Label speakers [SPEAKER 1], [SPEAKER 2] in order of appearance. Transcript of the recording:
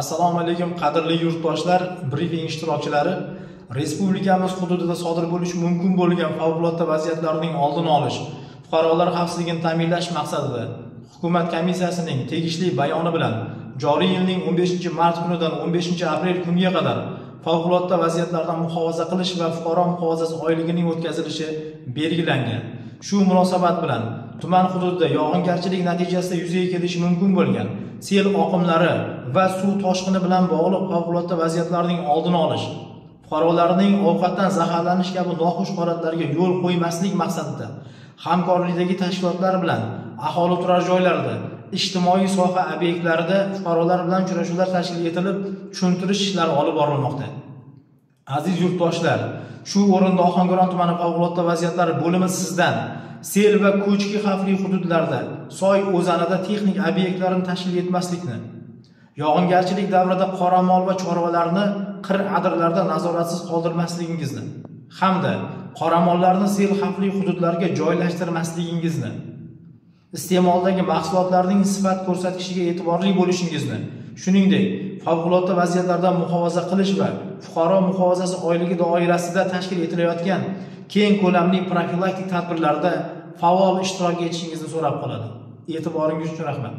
[SPEAKER 1] Assalomu alaykum qadrli yurtdoshlar, brifing ishtirokchilari. Respublikamiz hududida sodir bo'lishi mumkin bo'lgan favqulodda vaziyatlarning oldini olish, fuqarolar xavfsizligini ta'minlash maqsadida hukumat komissiyasining tegishli bayoni bilan joriy yilning 15-mart kunidan 15-aprel kuniga qadar favqulodda vaziyatlardan muhofaza qilish va fuqaro muhofazasi oyligining o'tkazilishi belgilangan. Shu munosabat bilan tuman hududida yog'ingarchilik natijasida yuzaga kelishi mumkin bo'lgan sel oqimlari va suv toshqini bilan bog'liq favqulodda vaziyatlarning oldini olish, fuqarolarning ovqatdan zaharlanish kabi noxush holatlarga yo'l qo'ymaslik maqsadida hamkorlikdagi tashkilotlar bilan aholi turar joylarida, ijtimoiy soha obyektlarida fuqarolar bilan uchrashuvlar tashkil etilib, tushuntirish ishlari olib borilmoqda. Aziz yurtdoshlar, shu o'rinda Ohangaron tumani favqulodda vaziyatlar bo'limi sizdan sel va ko'chki xavfli hududlarda, soy o'zanida texnik obyektlarni tashkil etmaslikni, yog'ingarchilik davrida qoramol va chorvalarni qir adirlarda nazoratsiz qoldirmasligingizni hamda qoramollarni sel xavfli hududlarga joylashtirmasligingizni, iste'moldagi mahsulotlarning sifat ko'rsatkishiga e'tiborli bo'lishingizni, shuningdek, favqulodda vaziyatlardan muhofaza qilish va fuqaro muhofazasi oyligi doirasida tashkil etilayotgan keng ko'lamli profilaktik tadbirlarda faol ishtirok etishingizni so'rab qoladi. E'tiboringiz uchun rahmat.